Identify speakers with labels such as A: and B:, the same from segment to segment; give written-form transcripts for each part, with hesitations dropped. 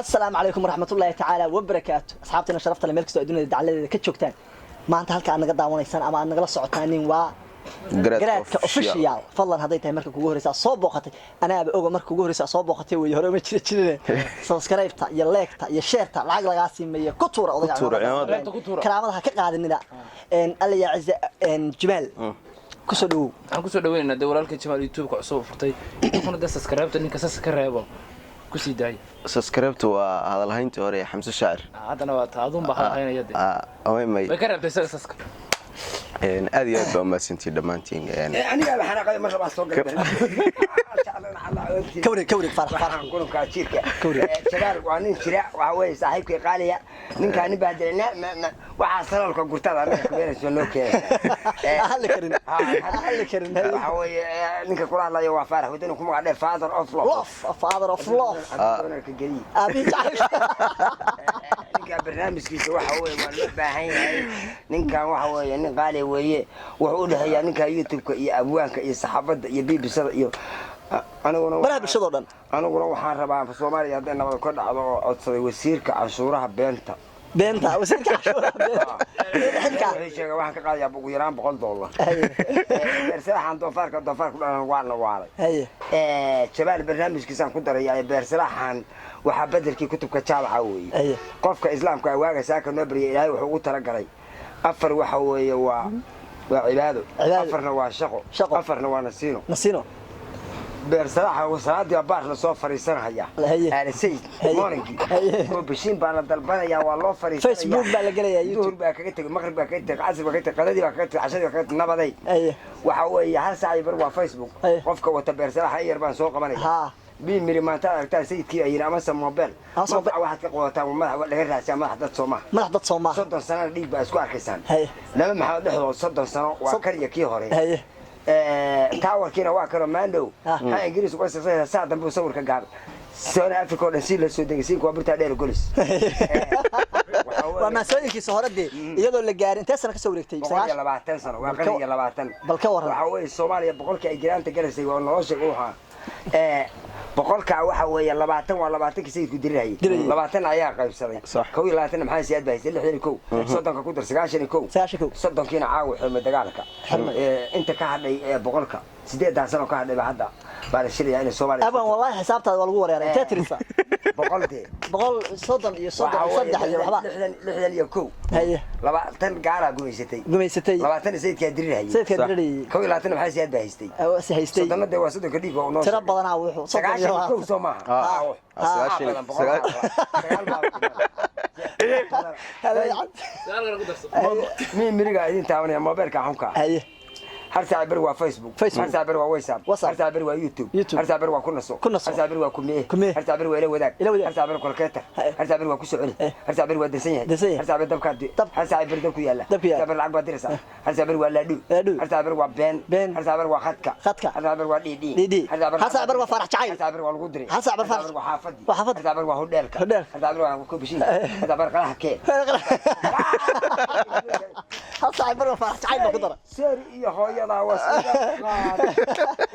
A: Asalaamu calaykum waraxmatullaahi tacaala wabarakaatu. Asxaabteena sharafta leh, meel kastoo adduunyada dacaladeeda ka joogtaan, maanta halka aad naga daawanaysaan ama aad nagala socotaanin waa Garaadka Official. Fadlan, hadday tahay marka kugu horeysa soo booqatay, anaaba oga, marka kugu horeysa soo booqatay wey, hore uma jira jirine, subscribe-ta iyo like-ta iyo share-ta lacag lagaa siimeeyo ku tuura odayga.
B: Ku tuura,
A: cimaamada.
B: cimaamada.
C: Ku tuura.
A: Karaamada ha ka qaadinina. Alla yaa cize, Jimaal, kusoo dhawow.
C: Waxaan kusoo dhaweynaynaa dee walaalka Jamaal, YouTube-ka cusub u furtay, kuna dee subscribe-ta ninka sas ka reebo kusii daaya.
B: Subscribe-ta waa hadalhayntii hore ee Xamse Shaacir.
C: Haddana waa taa aduun baa hadalhaynaya dee.
B: May.
C: Way ka reebtay isaga saska.
B: Aad iyo aad baa umahadsantihiin dhammaantiin.
D: Anigaa la xanaaqay mar labaad soo galay.
A: Kawrig, kawrig, Farax, Farax.
D: Waxaan kunubka jiirka. Shabaal waa nin jira, waxa weeye saaxiibkay qaaliya. Ninkaa nin baa dilay, waxaa salalka gurtada anaga kubeenayso noo keenaysa.
A: Hadli karin, hadli karin.
D: Waxa weeye ninka kula hadlayo waa Faarax Wadani, ku magac dheer Father of Love.
A: Love, father of love.
D: Doonarka geliye.
A: Aabihii jacayl.
D: Ninka barnaamijkiisa waxa weeye waa loo baahan yahay. Ninkan waxa weeye nin qaali weeye. Wuxuu u dhexeeyaa ninka YouTube-ka iyo abwaanka iyo saxaafadda iyo BBC-da iyo aniguna
A: baraha bulshadoo dhan.
D: Aniguna waxaan rabaa Soomaaliya hadday nabad ka dhacdo oo codsaday wasiirka canshuuraha beenta.
A: Beenta, wasiirka cashuuraha beenta xilka.
D: Wuxuu sheegay waxaan ka qaadayaa ugu yaraan $100. Beersalaaxan doofaarka doofaarku dhalan waana waalay. Jabaal barnaamijkiisaan ku daraya. Beersalaaxan waxaa bedelkii kutubka jaabaca weeye. Qofka islaamka ah waaga saaka noo baryay, Ilaahay wuxuu ugu talagalay afar, waxa weeye waa cibaado.
A: Cibaado.
D: Afarna waa shaqo.
A: Shaqo.
D: Afarna waa nasiino.
A: Nasiino.
D: Beersalaaxa salaadii baa baar lasoo fariisanaya. Aala Sayid. Morningii. Koobashiin baa la dalbanaya, waa loo fariisanaya.
A: Facebook baa la gelayaa, YouTube.
D: Duhur baa kaga tegay, maqrib baa kaga tegay, casr baa kaga tegay, qadadii baa kaga tegay, cashadii baa kaga tegay, nabaday. Waxa weeye hal saac iyo bar waa Facebook. Qofka wata beersalaaxa in yar baan soo qabanaya. Bii miri maanta aragtaan sayidkii ay yidhi amase mobile.
A: Amase mobile.
D: Madaxa waxaad ka qodataan madax laga raadsiyaa, madax dad soo maaha.
A: Madax dad soo maaha.
D: 30 sanana dhiig baa isku arkaysaan. Laba maxamed dhexdood 30 sano waa kariya kii hore. Taawarkiina waa karo maandhow. Maxaa Ingiriis uga saqsaysa saa dambe sawirka gaabay soona Africa oo dhan si la soo degay siinka waa birtaa dheer golis.
A: Waa maasooyinkiisa hore dee, iyadoo la gaarin intee sano ka soo wareegtay?
D: 120 sano waa qarni iyo 20.
A: Bal ka warran.
D: Waxa weeye Soomaaliya boqolkii ay giraanta galaysay waa nolosha u ahaa boqolkaa, waxa weeye 20 waa 20-kii sayidku dirirayay.
A: Dirayay.
D: 20 ayaa qaybsaday. 21-na maxaa siyaad baa haystay, 61, 30-ka ku dar 91.
A: 91.
D: 30-kiina caawa xirmay dagaalka.
A: Xirmay.
D: Inta ka hadhay ee boqolka sideedaa sano ka hadhay baa hadda baa la shilayaa inay Soomaaliya.
A: Aban wallahi xisaabtaada waa lagu wareeray. Intee tirisa?
D: Boqol dee.
A: Boqol soddon iyo soddon iyo saddex iyo waxba.
D: 61. 20 gaalaa gumaysatay.
A: Gumaysatay.
D: 20 sayidkaa dirirhayay.
A: Sayidkaa dirirhayay.
D: 21 maxaa siyaad baa haystay.
A: Si haystay.
D: 30-na dee waa 30-ka dhiig oo noo
A: tiro
D: sheegay.
A: badanaa wuxuu soddon iyo
D: 91 soo maaha.
B: Sagaashan.
D: Badan, boqol sagaal baa
C: Sagaalkana ku darso.
D: Mi miriga idin taabanaya mobeelka xunka. Hal saac beri waa Facebook.
A: Facebook.
D: Hal saac beri waa WhatsApp.
A: WhatsApp.
D: Hal saac beri waa YouTube.
A: YouTube.
D: Hal saac beri waa ku naso.
A: Ku naso.
D: Hal saac beri waa kumee.
A: Kumee.
D: Hal saac beri waa ila wadaag.
A: Ila wadaag.
D: Hal saac beri kolkeeta. Hal saac beri waa ku soo celi. Hal saac beri waa dansan yahay.
A: Dansan yahay.
D: Hal saac beri dabkaa
A: Dab.
D: Hal saac beri dabku yaala.
A: Dabku yaala.
D: Hal saac beri lacag baad diraysaa. Hal saac beri waa laadhu.
A: Laadhu.
D: Hal saac beri waa been.
A: Been.
D: Hal saac beri waa khadka.
A: Khadka.
D: Hal saac beri waa DD.
A: DD. Hal saac beri waa Faarax Jacayl.
D: Hal saac beri waa lagu diray.
A: Hal saac beri
D: Hal saac beri waa xaafadii.
A: Waa xaafadii.
D: Hal saac beri waa hodheelka.
A: Hodheelka.
D: Hal saac beri waa kubishinka. Hal saac beri qalaha kee.
A: Hal saac bar waa Faarax Jacayl baa ku dara.
D: Seri iyo hooyadaa was iga qaad,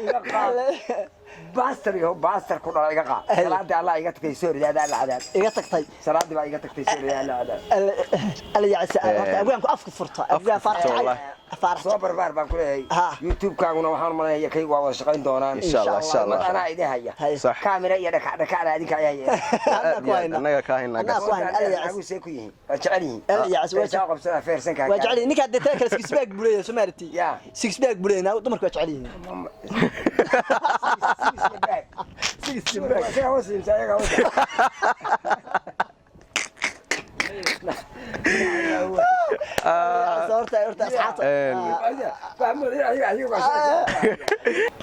D: iga qaad, baastar iyo baastar ku dhala, iga qaad. Salaadii Allah iga tagtay, sorry, alla cadaab.
A: Iga tagtay.
D: Salaadii baa iga tagtay, sorry, alla cadaab.
A: Alla yacisa, horta abwaanku afka furta, abwaan Faarax
B: furta,
A: Jacayl.
B: Wallahi.
A: Faarax.
D: Soo barbaar baan ku leeyahay. YouTube-kaaguna waxaan malanaya kay waa wada shaqayn doonaan.
B: Insha Allah, insha Allah.
D: Ummad anaa idin haya.
B: Sax.
D: Kaamira iyo dhakac dhakacna adinka ayaa haya.
A: Anaa ku hayna.
B: Annaga ka haynaa.
A: Annaga ku hayna, alla yacisa.
D: Nagu see ku yihiin, waa jecel yihiin.
A: Alla yacisa, waa
D: Soo qabsada feersanka.
A: Waa jecel yihiin ninkaa dee. Taa kale six pack buu leeyahay, soo maaragtay? Six pack buu leeyahay, dumarku waa jecel yihiin. Six pack.
D: Isaga hoos, ayaga hoos.
A: Horta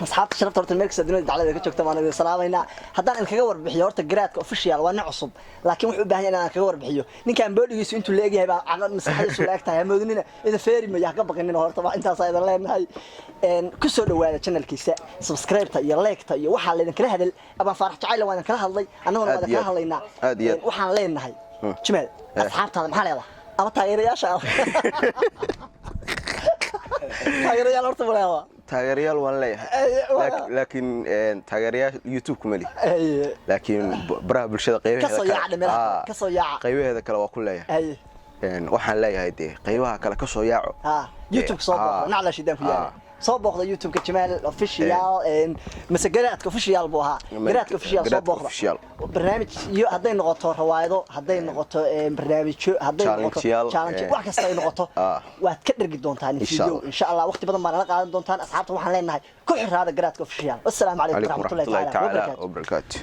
A: asxaabta sharafta, horta meel kasta dunida daclada ka joogta waan idin salaamaynaa. Haddaan idinkaga warbixiyo, horta Garaadka Official waa nin cusub, laakiin wuxuu u baahan yahay inaan kaga warbixiyo. Ninkan boodhigiisu intuu leegyahay baa caqal maskaxdiisu la eg tahay. Hamoodinina idin feeri mayo, ha ka baqinina. Horta waa intaasaa idin leenahay. Ku soo dhawaada channelkiisa, subscribe-ta iyo like-ta iyo waxaa laydinkala hadal. Abaan Faarax Jacayl waa idinkala hadlay, annaguna waa
B: Aad iyo
A: idinkala
B: aad.
A: hadlaynaa.
B: Aad iyo aad.
A: Waxaan leenahay, Jimaal, asxaabtaada maxaa leedahay ama taageerayaasha? Taageerayaal horta ma leedahay?
B: Taageerayaal waan leeyahay. Laakiin taageerayaal YouTube kuma lihi. Laakiin baraha bulshada qaybaheeda
A: Kasoo
B: kale.
A: yaaca meelaha kale, kasoo yaaca.
B: Qaybaheeda kale waa ku leeyahay. Waxaan leeyahay dee qaybaha kale kasoo yaaco.
A: Ha, YouTube soo booqda. Nacla shidaan ku yaala. Soo booqda YouTube-ka Jamaal Official, mise Garaadka Official buu ahaa? Garaadka Official soo
B: Garaadka
A: booqda.
B: Official.
A: Barnaamij iyo hadday noqoto rawaayado, hadday noqoto barnaamijyo, hadday noqoto
B: Challenge-yaal,
A: challenge, wax kasta ay noqoto, waad ka dhergi doontaan
B: Insha
A: video.
B: Allah.
A: Insha Allah waqti badan baa nala qaadan doontaan. Asxaabta waxaan leenahay ku xiraada Garaadka Official. Wassalaamu calaykum
B: calaykum
A: waraxmatullahi
B: waraxmatullahi
A: tacaala
B: tacaala
A: wabarakaatu.
B: Wabarakaatu.